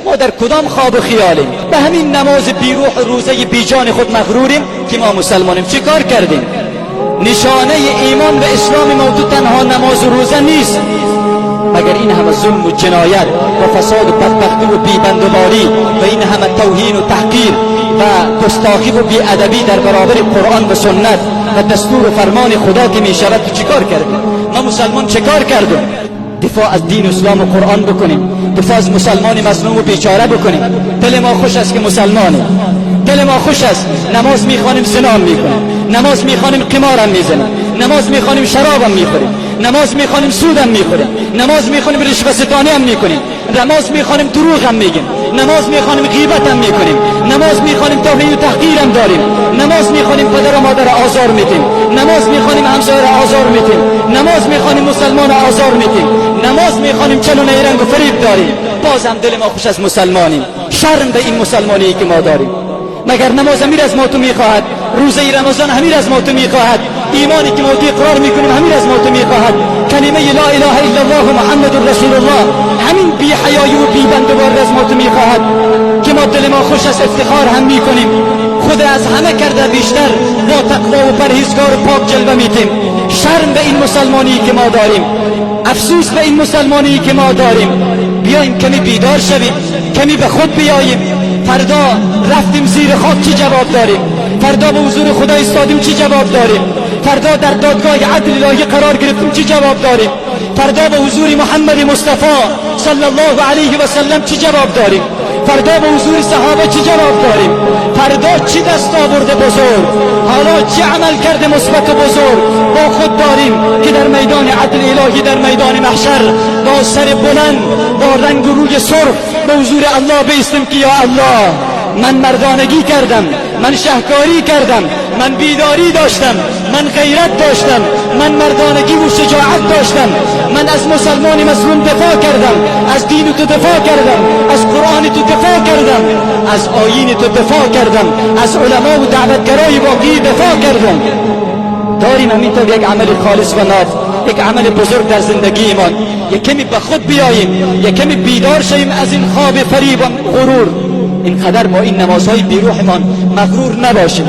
ما در کدام خواب و خیالیم؟ به همین نماز بیروح و روزه بیجان خود مغروریم که ما مسلمانیم. چه کار کردیم؟ نشانه ایمان و اسلام ما تو تنها نماز و روزه نیست. مگر این همه ظلم و جنایت و فساد و بدبختی و بیبندوباری و این همه توهین و تحقیر و گستاخی و بیادبی در برابر قرآن و سنت و دستور و فرمان خدا که می شود، تو چیکار کردیم؟ ما مسلمان چه کار کردیم؟ دفاع از دین اسلام و قرآن بکنیم، دفاع از مسلمان مظلوم و بیچاره بکنیم. دل ما خوش است که مسلمانیم، دل ما خوش است. نماز میخوانیم، زنا میکنیم. نماز میخوانیم، قمارم میزنیم. نماز میخوانیم، شرابم میخوریم. نماز میخوانیم، سودم میخوریم. نماز میخوانیم، رشوه ستانی هم میکنیم. نماز میخوانیم، دروغ هم میگیم. نماز میخوانیم، غیبت هم میکنیم. نماز میخوانیم، توهین و تحقیر هم داریم. نماز میخوانیم، پدر و مادر آزار میدیم. نماز میخوانیم، همسایه را آزار میدیم. نماز میخوانیم، مسلمان آزار میدیم. نماز میخوانیم، چل و نیرنگ و فریب داریم. باز هم دل ما خوش از مسلمانیم. شرم به این مسلمانی که ما داریم. مگر نماز همین از ما تو میخواهد؟ روزه رمضان همین از ما تو میخواهد؟ ایمانی که ما تو اقرار میکنیم همین از ما تو میخواهد؟ کلمه لا اله الا الله محمد رسول الله همین بی حیایی و بی بندوبار از ما تو میخواهد که ما دل ما خوش از افتخار هم میکنیم، خود از همه کرده بیشتر با تقوا و پرهیزگار و پاک جلوه میتیم؟ شرم به این مسلمانی که ما داریم، افسوس به این مسلمانی که ما داریم. بیایم کمی بیدار شویم، کمی به خود بیاییم. فردا رفتیم زیر خاک چی جواب داریم؟ فردا به حضور خدا ایستادیم چی جواب داریم؟ فردا در دادگاه عدل الهی قرار گرفتیم چی جواب داریم؟ فردا به حضور محمد مصطفی صلی الله علیه و سلم چی جواب داریم؟ فردا به حضور صحابه چی جواب داریم؟ فردا چی دست آورده بزرگ، حالا چه عمل کرده مثبت و بزرگ با خود داریم که در میدان عدل الهی، در میدان محشر، با سر بلند، با رنگ و روی سرخ به حضور الله بیستیم که یا الله، من مردانگی کردم، من شهکاری کردم، من بیداری داشتم، من غیرت داشتم، من مردانگی و شجاعت داشتم، من از مسلمان مظلوم دفاع کردم، از دین تو دفاع کردم، از قرآن تو دفاع کردم، از آیین تو دفاع کردم، از علما و دعوتگرای واقعی دفاع کردم. داریم همینطور یک عمل خالص و ناب، یک عمل بزرگ در زندگی ایمان؟ یک کمی به خود بیاییم، یک کمی بیدار شویم از این خواب فریب و غرور. اینقدر ما این نمازهای بیروحمان مغرور نباشیم.